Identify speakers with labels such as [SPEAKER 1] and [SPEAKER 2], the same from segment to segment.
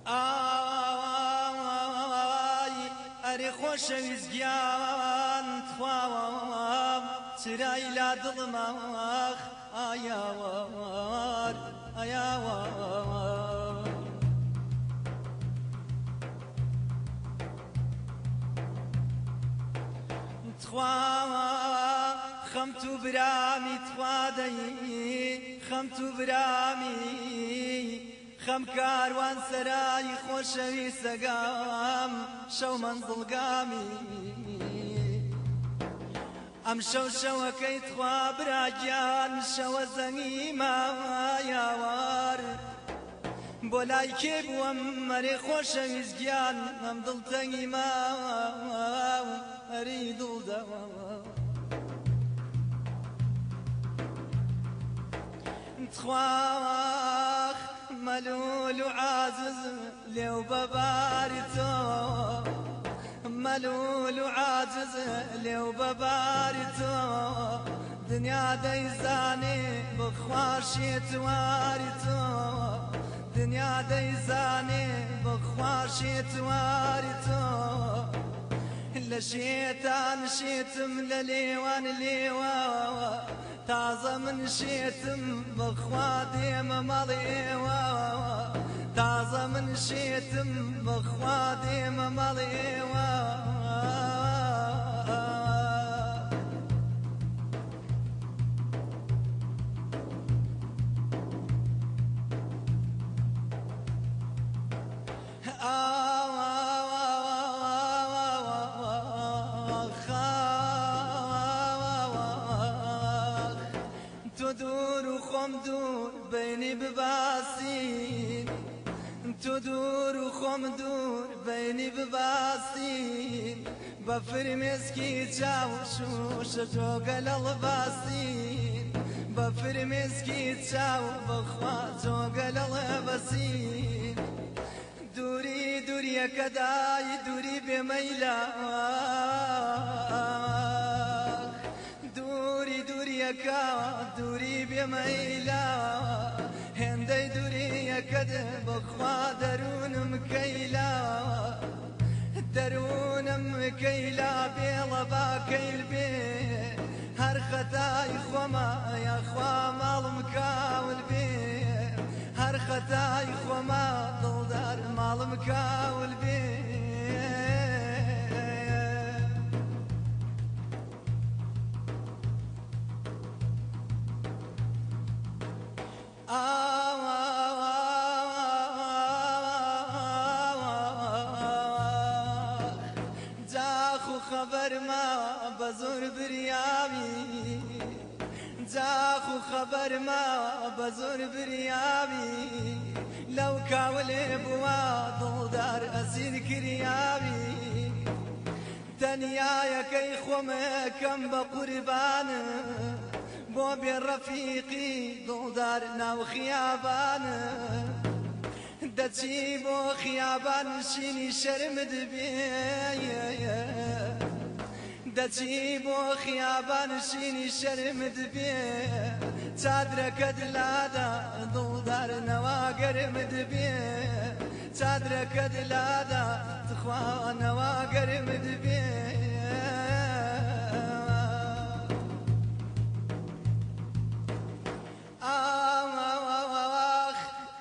[SPEAKER 1] ئای ئەرێ خۆشەویست گیان تخواوام چرای لا دڵماخ ئایاوار ئایاوار. تخوا خەمت و برامی تخوا دەی خەمت و برامی خەم کاروان سەرای خۆشەویستەگام شەو مەنزڵگامی ئەم شەو شەوەکەی تخوا براگیان شەوە زەنگی مایاوار بۆ لای کێ بووم مەرێ خۆشەویست گیان ئەم دڵتەنگی ما ئەری دڵدەوە تخواخ مەلول و عازز لێو بەباری تۆ مەلول و عاجز لێو بەباری تۆ دنیا دەیزانێ بەخوا شێتواری تۆ دنیا دەیزانێ بەخوا شێتواری تۆ لە شێتان شێتم لە لێوان لێوە تازە من شێتم بەخوا دێمە ماڵێوە تازە من شێتم بەخوا دێمە ماڵێوە. تۆ دوور و خۆم دوور بینی بباسین تۆ دوور و خۆم دوور بینی بباسین بە فرمێسکی چاو شوشە جۆگە لەڵباسین بە فرمێسکی چاو بەخوا جۆگە لەڵبەسین دووری دووریەکەدای دووری بێمەیلا دووری دووریەکە دووری بێمەیلا هێندەی دووریەکەت بەخوا دەروونم کەیلا دەروونم کەیلا بێڵە با کەیل بێ هەر خەتای خۆما یاخوا ماڵم کاول بێ هەر خەتای خۆما دڵدار ماڵم کاول بێ. جاخ و خەبەرما بە زۆر بریاوی جاخ و خەبەرما بە زۆر بریاوی لەو کاولێ بووە دڵدار ئەسیر کریاوی تەنیایەکەی خۆمەکەم بە قوربانە بۆ بێ ڕەفیقی دڵدار ناو خیابانە دەچی بۆ خیابان شینی شەرمت بێ دەچی بۆ خیابان شینی شەرمت بێ چادرەکەت لادا دڵدار نەوا گەرمت بێ چادرەکەت لادا تخوا نەوا گەرمت بێ. ئاخ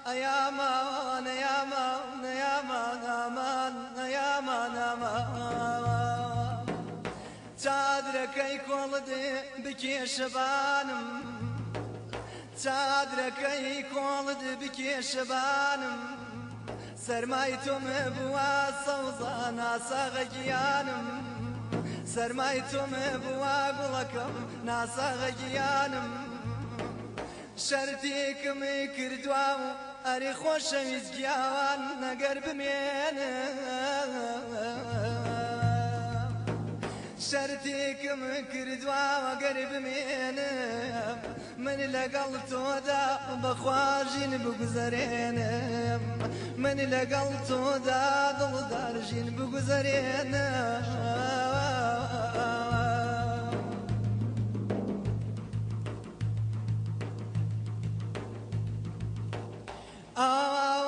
[SPEAKER 1] ئەیامان ئەیامان ئەیامان ئامان ئەیامان ئامان چادرەکەی کۆڵت بکێشەبانم چادرەکەی کۆڵت بکێشەبانم سەرمای تۆم بووە سەوزە ناساغە گیانم سەرمای تۆم بووە گوڵەکەم ناساغە گیانم شەرتێکم کردووە و ئەرێ خۆشەویست گیان نەگەر بمێنم شەرتێکم کردووە ئەگەر بمێنم من لەگەڵ تۆدا بەخوا ژین بگوزەرێنم من لەگەڵ تۆدا دڵدار ژین بگوزەرێنم. ئاخ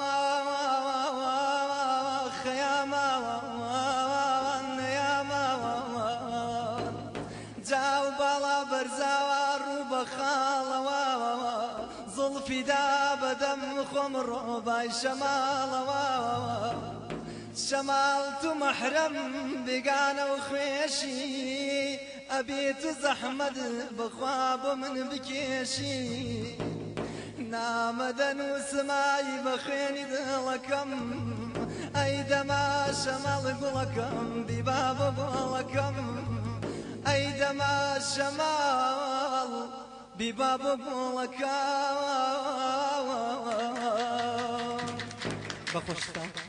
[SPEAKER 1] جاو باڵا بەرزاوە ڕوو بە خاڵەوە زوڵفی دا بەدەم خۆم ڕۆبای شەماڵەوە شەماڵ تو مەحرەم بێگانە و خوێشی ئەبێ تو زەحمەت بخوا بۆ من بکێشی نامە دەنووسمای بە خوێنی دڵەکەم ئەی دەما شەماڵ گوڵەکەم بیبا بۆ گوڵەکەم ئەی دەما شەماڵ بیبا بۆ گوڵەکەم بەخۆشتان.